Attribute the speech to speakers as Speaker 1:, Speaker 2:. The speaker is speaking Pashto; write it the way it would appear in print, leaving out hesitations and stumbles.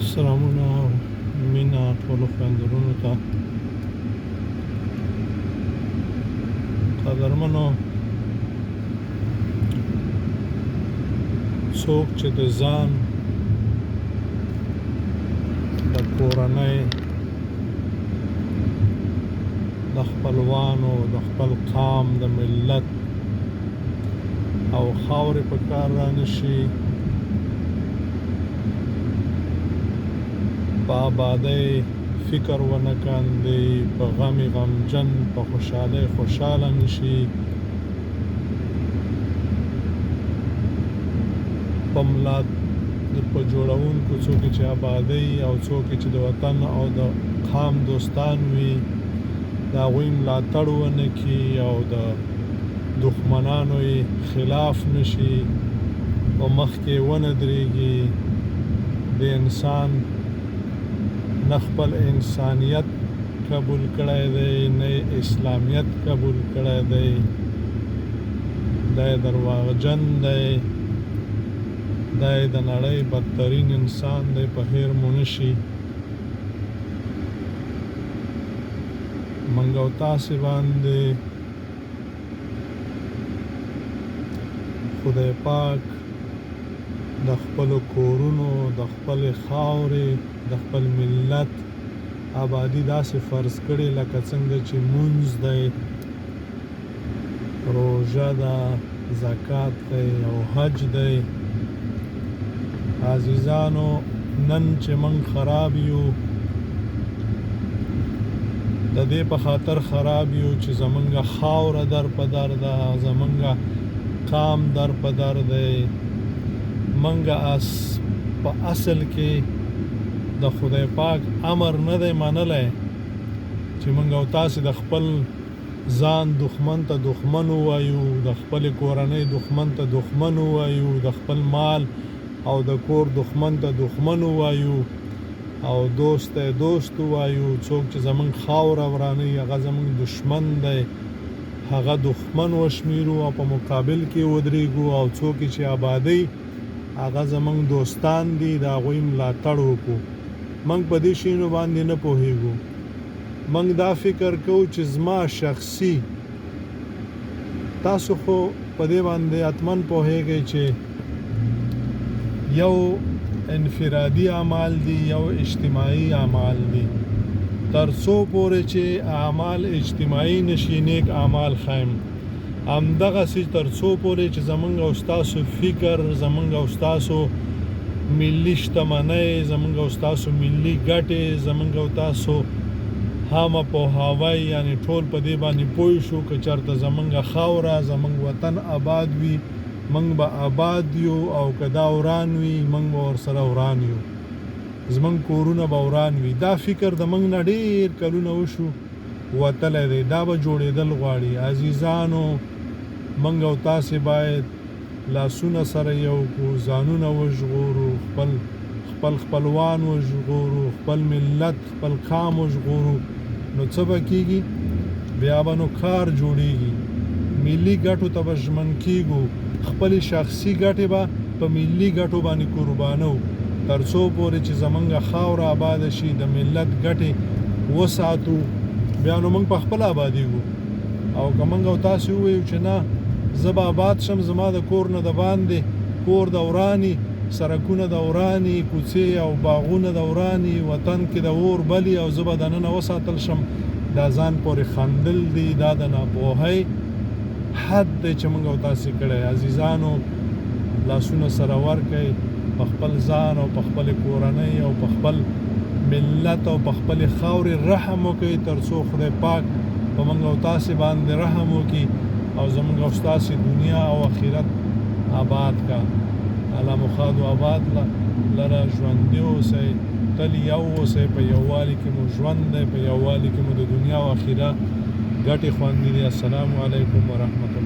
Speaker 1: سلامونه او مینه ټولو خویندو وروڼو ته. قدرمنو، څوک چې د ځان، د کورنۍ، د خپلوانو، د خپل قام، د ملت او خاورې په کار رانشي، په آبادۍ فکر ونه کاندي، په غم غمجن، په خوشحالۍ خوشحاله نشي، په ملا په جوړونکو څوک چې آبادۍ او څوک چې د وطن او د قام دوستان وي، د هغوی ملاتړ ونه کړي او د دښمنانو یې خلاف نشي، په مخ کې ونه درېږي، د انسان نه خپل انسانیت قبول کړی دی، نه یې اسلامیت قبول کړی دی. دی درواغجن دی، دی د نړۍ بدترین انسان دی، په هېر مو نشي. موږ او تاسې باندې خدای پاک د خپلو کورونو، د خپلې خاورې، د خپل ملت آبادي داسې فرض کړې لکه څنګه چې مونځ دی، روژه ده، زکات دی او حج دی. عزیزانو، نن چې موږ خراب یو، د دې په خاطر خراب یو چې زمونږ خاوره در په در ده، زمونږ قام در په در دی. موږ اس په اصل کې د خدای پاک امر نه دی منلی چې موږ او تاسې د خپل ځان دښمن ته دښمن ووایو، د خپلې کورنۍ دښمن ته دښمن ووایو، د خپل مال او د کور دښمن ته دښمن ووایو او دوست ته دوست ووایو. څوک چې زمونږ خاوره ورانوي هغه زمونږ دښمن دی، هغه دښمن وشمیرو او په مقابل کې ودرېږو، او څوک چې آبادوي هغه زمونږ دوستان دي، د هغوی ملاتړ وکړو. موږ په دې شیانو باندې نه پوهېږو. موږ دا فکر کوو چې زما شخصي، تاسو خو په دې باندې حتما پوهېږئ چې یو انفرادي اعمال دي، یو اجتماعي اعمال دي. تر څو پورې چې اعمال اجتماعي نشي، نیک اعمال ښایم. همدغسې تر څو پورې چې زمونږ او ستاسو فکر، زمونږ او ستاسو ملي شتمنۍ، زمونږ او ستاسو ملي ګټې، زمونږ او تاسو عامه پوهاوی، یعنی ټول په دې باندې پوه شو که چېرته زمونږ خاوره، زمونږ وطن آباد وي، موږ به آباد یو، او که دا وران وي، موږ به ورسره وران یو، زمونږ کورونه به وران وي. دا فکر د موږ نه ډېر کلونه وشو وتلی دی، دا به جوړېدل غواړي. عزیزانو، موږ او تاسې باید لاسونه سره یو کړو، ځانونه وژغورو، خپل خپل خپلوان وژغورو، خپل ملت، خپل قام وژغورو. نو څه به کېږي؟ بیا به نو کار جوړېږي، ملي ګټو ته به ژمن کېږو، خپلې شخصي ګټې به په ملي ګټو باندې قربانو، تر څو پورې چې زمونږ خاوره آباده شي، د ملت ګټې وساتو، بیا نو موږ په خپله آبادېږو. او که موږ او تاسې ووایو چې نه، زه به آباد شم، زما د کور نه د باندې کور د وراني، سرکونه د وراني، کوڅې او باغونه د وراني، وطن کې د اور بلی او زه به دننه وساتل شم، دا ځان پورې خندل دي، دا د ناپوهۍ حد دی چې موږ او تاسې کړی. عزیزانو، لاسونه سره ورکئ، په خپل ځان او په خپلې کورنۍ او په خپل ملت او په خپلې خاورې رحم وکړئ، تر څو خدای پاک په موږ او تاسې باندې رحم وکړي او زموږ او ستاسې دنیا او آخرت آباد کا. الله مو ښاد او آباد لره. ژوندي اوسئ، تل یو اوسئ. په یووالي کې مو ژوند دی، په یووالي کې مو د دنیا او آخرت ګټې خوندي دي. السلام علیکم ورحمت